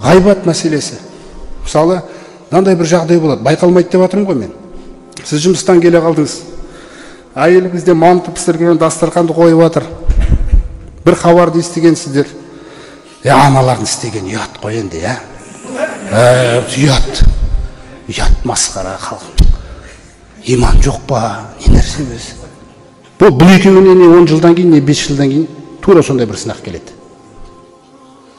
Ғайбат мәселесі. Мысалы, мынандай бір жағдай болады, байқалмайды деп жатырмын ғой мен. Сіз жұмыстан келе қалдыңыз. Әйеліңіз де манты пісірген, дастарханды қойып жатыр. Бір хабарды естігенсіздер. Аналардың істеген ұят қой енді, иә? Ұят. Ұят, масқара халық. Иман жоқ па? Не нәрсе өзі? Бұл екеуіне не 10 жылдан кейін, не 5 жылдан кейін тура сондай бір сынақ келеді.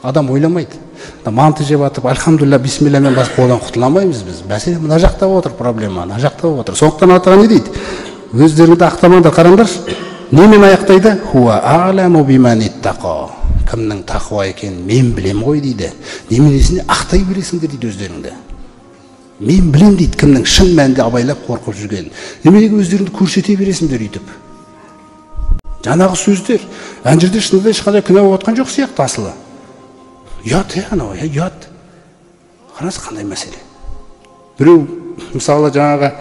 Адам ойламайды. Манты жеп атып, альхамдулилля, бисмиллямен басып одан құтыла алмаймыз біз. Мәселе мына жақта отыр, проблема, мына жақта отыр. Сондықтан Алла не дейді? Өздеріңді ақтамаңдар, қараңдаршы. Немен аяқтайды? Хуа а'ламу биман иттақа. Кімнің тақуа екенін мен білем ғой дейді. Неменесіне ақтай бересіңдер дейді өздеріңді. Мен білем дейді кімнің шын мәнінде абайлап қорқып жүргенін. Неменеге өздеріңді көрсете бересіңдер өйтіп. Жаңағы сөздер, ана жерде шынында ешқандай күнә болып жатқан жоқ сияқты асылы. Ұят, анау, ұят. Қараңыз қандай мәселе. Біреу, мысалы, жаңағы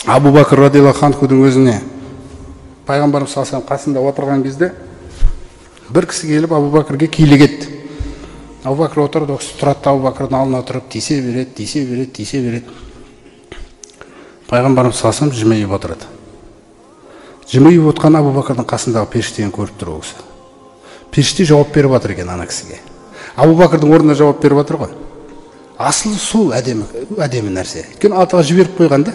Абу Бәкір радиаллаху анхудың өзіне пайғамбарымыз саллаллаху алейхи вассалам қасында отырған кезде бір кісі келіп Абу Бәкірге килігеді. Абу Бәкір отырды, ол кісі тұрады да Абу Бәкірдің алдына тұрып тисе береді, тисе береді, тисе береді. Пайғамбарымыз саллаллаху алейхи вассалам жымиып отырады. Жымиып отқан Абу Бәкірдің қасындағы періштені көріп тұр ол кісі. Періште жауап беріп жатыр екен ана кісіге. Абу Бәкірдің орнына жауап беріп жатыр ғой. Асылы сол әдемі, әдемі нәрсе. Өйткені Алла жіберіп қойған да.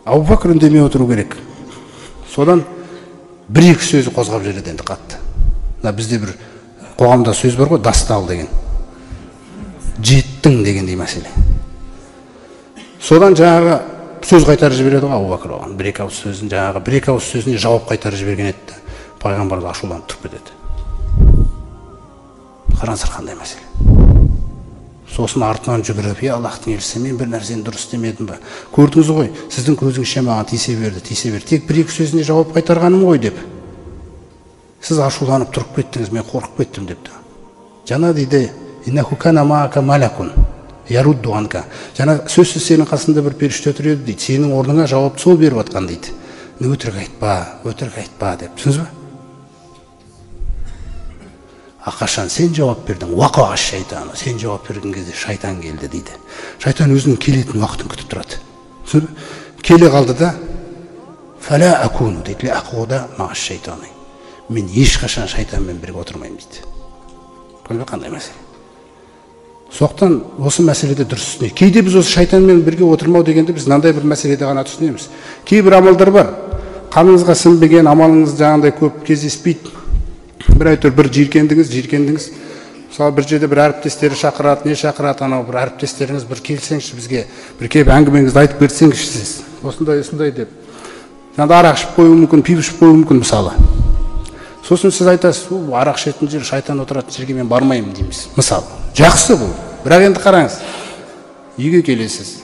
Абу Бәкір үндемей отыру керек. Содан бір-екі сөзі қозғап жібереді енді қатты. Мына бізде бір қоғамда сөз бар ғой, дастал деген. Жеттің дегендей мәселе. Содан жаңағы сөз қайтарып жібереді ғой Абу Бәкір оған. Бір-екі ауыз сөзін, жаңағы бір-екі ауыз сөзіне жауап қайтарып жіберген еді. Пайғамбарымыз ашуланып тұрып кетеді. Қараңыздар қандай мәселе. Сосын артынан жүгіріп, е Аллахтың елшісі, мен бір нәрсені дұрыс істемедім ба? Көрдіңіз ғой, сіздің көзіңізше маған тисе берді, тисе берді. Тек бір-екі сөзіне жауап қайтарғаным ғой деп. Сіз ашуланып тұрып кеттіңіз, мен қорқып кеттім депті. Жаңа дейді, иннаху кана маака малакун ярудду анка. Жаңа сөзсіз сенің қасында бір періште тұр еді дейді. Сенің орныңа жауапты сол беріп жатқан дейді. Өтірік айтпа, өтірік айтпа деп. Түсіндіңіз ба? Қашан сен жауап бердің, уақаға шайтан, сен жауап берген кезде шайтан келді дейді. Шайтан өзінің келетін уақытын күтіп тұрады. Түсіндіңіз бе? Келе қалды да, фәлә акуну дейді, ақуда мағаш шайтаны. Мен ешқашан шайтанмен бірге отырмаймын дейді. Көрдіңіз бе қандай мәселе? Сондықтан осы мәселеде дұрыс түсінейік. Кейде біз осы шайтанмен бірге отырмау дегенде біз мынандай бір мәселеде ғана түсінеміз. Кейбір амалдар бар. Қаныңызға сіңбеген, амалыңыз жаңағындай көп кездеспейді. Бір әйтеуір бір жиіркендіңіз, жиіркендіңіз. Мысалы, бір жерде бір әріптестері шақырады, не шақырады, анау бір әріптестеріңіз бір келсеңізші бізге, бір келіп әңгімеңізді айтып берсеңізші сіз. Осындай, осындай деп. Жаңағыдай арақ ішіп қоюы мүмкін, пиво ішіп қоюы мүмкін мысалы. Сосын сіз айтасыз, арақ ішетін жер, шайтан отыратын жерге мен бармаймын дейміз. Мысалы, жақсы бұл. Бірақ енді қараңыз, үйге келесіз.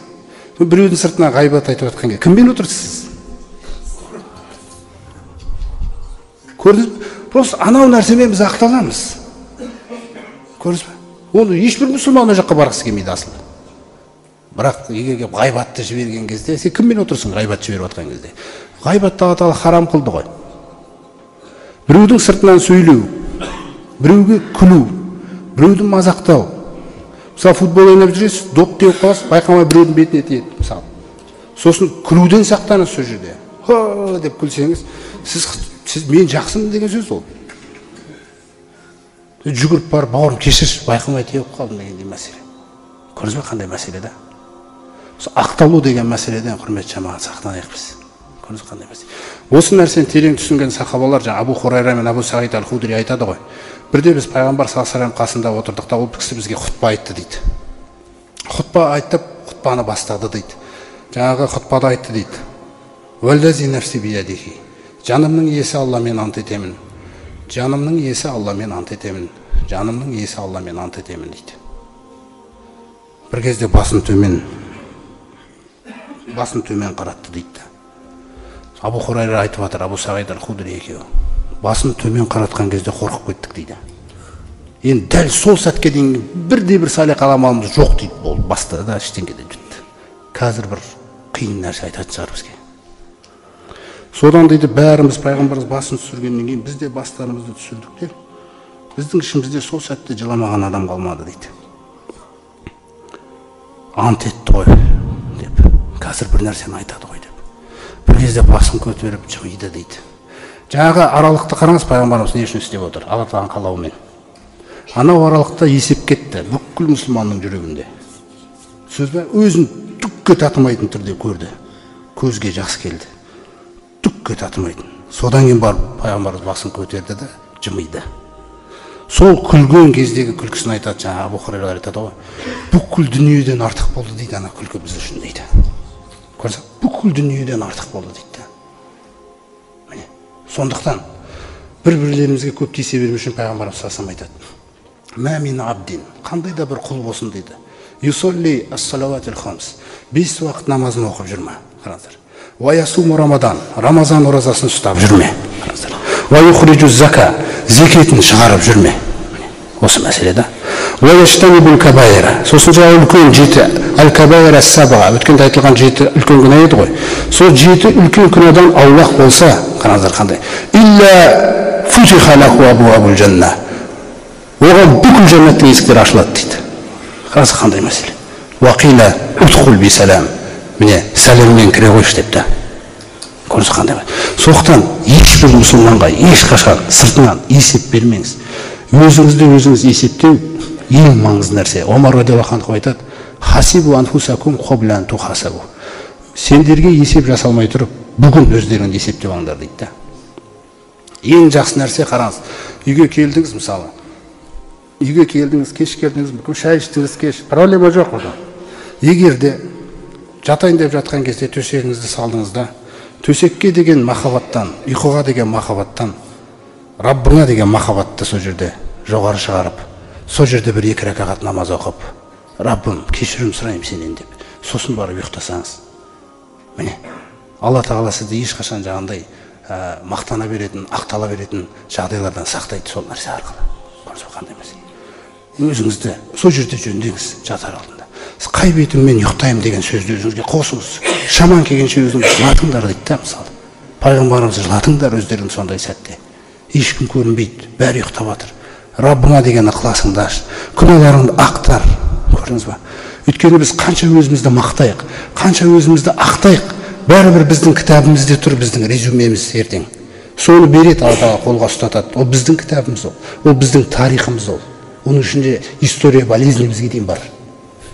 Біреудің сыртынан ғайбат айтып жатқан кезде кіммен отырсыз? Көрдіңіз бе? Просто анау нәрсемен біз ақталамыз. Көрдіңіз бе? Оны ешбір мұсылман ол жаққа барғысы келмейді асылы. Бірақ егер келіп ғайбатты жіберген кезде, сен кіммен отырсың ғайбат жіберіп жатқан кезде? Ғайбатты Алла тағала харам қылды ғой. Біреудің сыртынан сөйлеу, біреуге күлу, біреуді мазақтау. Мысалы, футбол ойнап жүресіз, доп теуіп қаласыз, байқамай біреудің бетіне тиеді, мысалы. Сосын күлуден сақтаныңыз сол жерде. Хо деп күлсеңіз, сіз мен жақсымын деген сөз ол. Жүгіріп барып, бауырым кешірші, байқамай теуіп қалдым дегендей мәселе. Көрдіңіз бе қандай мәселе да? Ақталу деген мәселеден, құрметті жамағат, сақтанайық біз. Көрдіңіз қандай мәселе. Осы нәрсені терең түсінген сахабалар, жаңа Абу Хурайра мен Абу Сағид аль-Худри айтады ғой. Бірде біз пайғамбар саллаллаху алейхи вассалам қасында отырдық та, ол кісі бізге хутба айтты дейді. Хутба айтып, хутбаны бастады дейді. Жаңағы хутбада айтты дейді. Уаллази нафси биядихи. Жанымның иесі Алламен ант етемін. Жанымның иесі Алламен ант етемін. Жанымның иесі Алламен ант етемін дейді. Бір кезде басын төмен қаратты дейді. Абу Хурайра айтып жатыр, Абу Сағид аль-Худри екеуі. Басын төмен қаратқан кезде қорқып кеттік дейді. Енді дәл сол сәтке дейін бірде бір салиқалы амалымыз жоқ дейді. Болды, бастады да ештеңе де бітті. Қазір бір қиын нәрсе айтатын шығар бізге. Содан дейді бәріміз пайғамбарымыз басын түсіргеннен кейін біз де бастарымызды түсірдік те Біздің ішімізде сол сәтте жыламаған адам қалмады дейді. Ант етті ғой деп, қазір бір нәрсені айтады ғой деп. Бір кезде басын көтеріп жымиды дейді. Жаңағы аралықты қараңыз, пайғамбарымыз не үшін істеп отыр? Алла тағаланың қалауымен. Анау аралықта есеп кетті бүкіл мұсылманның жүрегінде. Сөз бе? Өзін түкке татымайтын түрде көрді. Көзге жас келді. Түкке татымайтын. Содан кейін барып пайғамбарымыз басын көтерді де жымиды. Сол күлген кездегі күлкісін айтады, жаңағы Абу Хурайралар айтады ғой, бүкіл дүниеден артық болды дейді ана күлкі біз үшін дейді. Көрсек, бүкіл дүниеден артық болды дейді. Міне, сондықтан бір-бірлерімізге көп тиісе бермеу үшін пайғамбарымыз саллаллаху алейхи айтады. Мә мин абдин, қандай да бір құл болсын дейді. Юсолли ас-салаватил хамс, 5 уақыт намазын оқып жүрме. Қараңыздар. Уа ясуму рамадан, Рамазан оразасын ұстап жүрме. Қараңыздар. Уа юхрижу зака, зекетін шығарып жүрме. Осы мәселе да. Уа яжтанибул кабаира, сосын жаңағы үлкен 7 әл-кабаира ас-сабға, өткенде айтылған 7 үлкен күнә еді ғой. Сол 7 үлкен күнәдан аулақ болса, қараңыздар қандай. Илля футиха лаху абуабул жанна, оған бүкіл жәннаттың есіктері ашылады дейді. Қараңыз қандай мәселе. Уақила удхул бисалам, міне сәлеммен кіре қойшы депті. Көріңіз қандай. Сондықтан ешбір мұсылманға ешқашан сыртынан есеп бермеңіз. Өзіңізді өзіңіз есептеу ең маңызды нәрсе. Омар радиаллаху анху айтады: хасибу анфусакум қабла ан тухасабу. Сендерге есеп жасалмай тұрып, бүгін өздеріңді есептеп алыңдар дейді. Ең жақсы нәрсе, қараңыз, үйге келдіңіз мысалы. Үйге келдіңіз, кеш келдіңіз, мүмкін шай іштіңіз кеш, проблема жоқ онда. Егер де жатайын деп жатқан кезде төсегіңізді салдыңыз да, төсекке деген махаббаттан, ұйқыға деген махаббаттан, Раббыңа деген махаббатты сол жерде жоғары шығарып, сол жерде бір 2 ракағат намаз оқып, Раббым, кешірім сұраймын сенен деп, сосын барып ұйықтасаңыз, міне, Алла тағала сізді ешқашан жаңағындай мақтана беретін, ақтала беретін жағдайлардан сақтайды сол нәрсе арқылы. Көрдіңіз бе қандай мәселе? Өзіңізді сол жерде жөндеңіз жатар алдында. Сіз қай бетіммен ұйықтаймын деген сөзді өзіңізге қосыңыз. Шаман келгенше өзіңіз жылатыңдар дейді да, мысалы. Пайғамбарымыз жылатыңдар өздерің сондай сәтте. Ешкім көрінбейді, бәрі ұйықтап жатыр. Раббыңа деген ықыласыңды аш, күнәларыңды ақтар. Көрдіңіз ба? Өйткені біз қанша өзімізді мақтайық, қанша өзімізді ақтайық, бәрібір біздің кітабымызда тұр, біздің резюмеміз ертең. Соны береді, Алла тағала қолға ұстатады. Ол біздің кітабымыз ол. Ол біздің тарихымыз ол. Оның ішінде история болезнімізге дейін бар.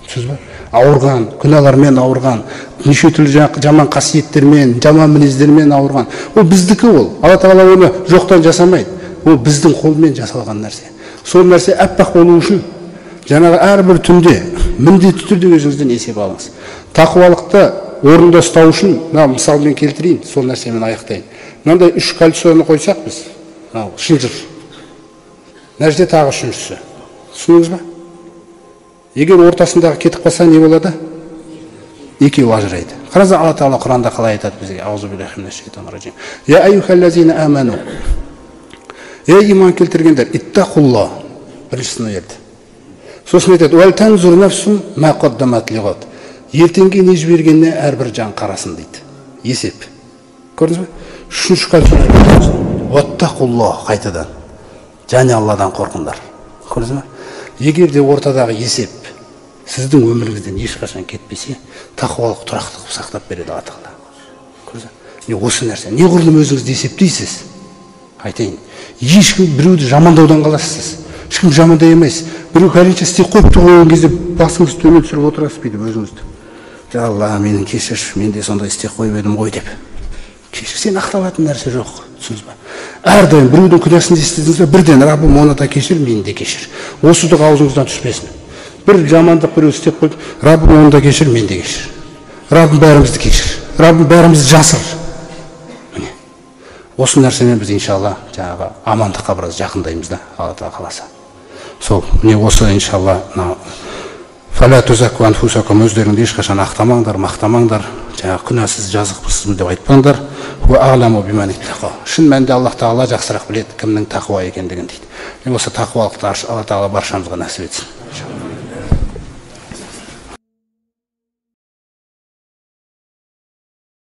Түсіндіңіз ба? Ауырған, күнәлармен ауырған, неше түрлі жаман қасиеттермен, жаман мінездермен ауырған. Ол біздікі ол. Алла тағала оны жоқтан жасамайды. Ол біздің қолмен жасалған нәрсе. Сол нәрсе аппақ болу үшін жаңағы әрбір түнде міндетті түрде өзіңізден есеп алыңыз. Тақуалықты орында ұстау үшін, мына мысалмен келтірейін, сол нәрсемен аяқтайын. Мынандай 3 кольцоны қойсақ біз, мынау шынжыр. Мына жерде тағы үшіншісі. Түсіндіңіз ба? Егер ортасындағы кетіп қалса не болады? Екеуі ажырайды. Қараңыз, Алла тағала Құранда қалай айтады бізге? Аузу биллахи минаш шайтанир ражим. Я айюхаллазина аману. Ей иман келтіргендер, иттақулла. Біріншісін берді. Сосын айтады: «Уәл танзур нафсун ма қаддамат лиғад». Ертеңге не жібергеніне әрбір жан қарасын дейді. Есеп. Көрдіңіз бе? Үшінші кольцоны айтады. Уаттақулла қайтадан. Және Алладан қорқыңдар. Көрдіңіз бе? Егер де ортадағы есеп сіздің өміріңізден ешқашан кетпесе, тақуалық тұрақты қылып сақтап береді Алла тағала. Көрдіңіз бе? Міне осы нәрсе. Неғұрлым өзіңізді есептейсіз? Айтайын. Ешкім біреуді жамандаудан қаласыз. Ешкім жамандай емес. Біреу пәленше істеп қойыпты ғой деген кезде басыңызды төмен түсіріп отырасыз бүйтіп өзіңізді. Я Алла, мені кешірші, мен де сондай істеп қойып едім ғой деп. Кешір, сен ақталатын нәрсе жоқ, түсіндіңіз ба? Әрдайым біреудің күнәсін естідіңіз бе, бірден Раббым оны да кешір, мені де кешір. Осы дұға аузыңыздан түспесін. Бір жамандық біреу істеп қойды, Раббым оны да кешір, мені де кешір. Раббым бәрімізді кешір. Раббым бәрімізді жасыр. Міне. Осы нәрсемен біз иншалла жаңағы амандыққа біраз жақындаймыз да, Алла тағала қаласа. Сол, міне осы иншалла мына фала тузакку анфусакум, өздеріңді ешқашан ақтамаңдар, мақтамаңдар, жаңағы күнәсіз жазықсызбын деп айтпаңдар. Хуа ағламу биман иттақа. Шын мәнінде Аллах тағала жақсырақ біледі кімнің тақуа екендігін дейді. Міне осы тақуалықты Алла тағала баршамызға нәсіп етсін.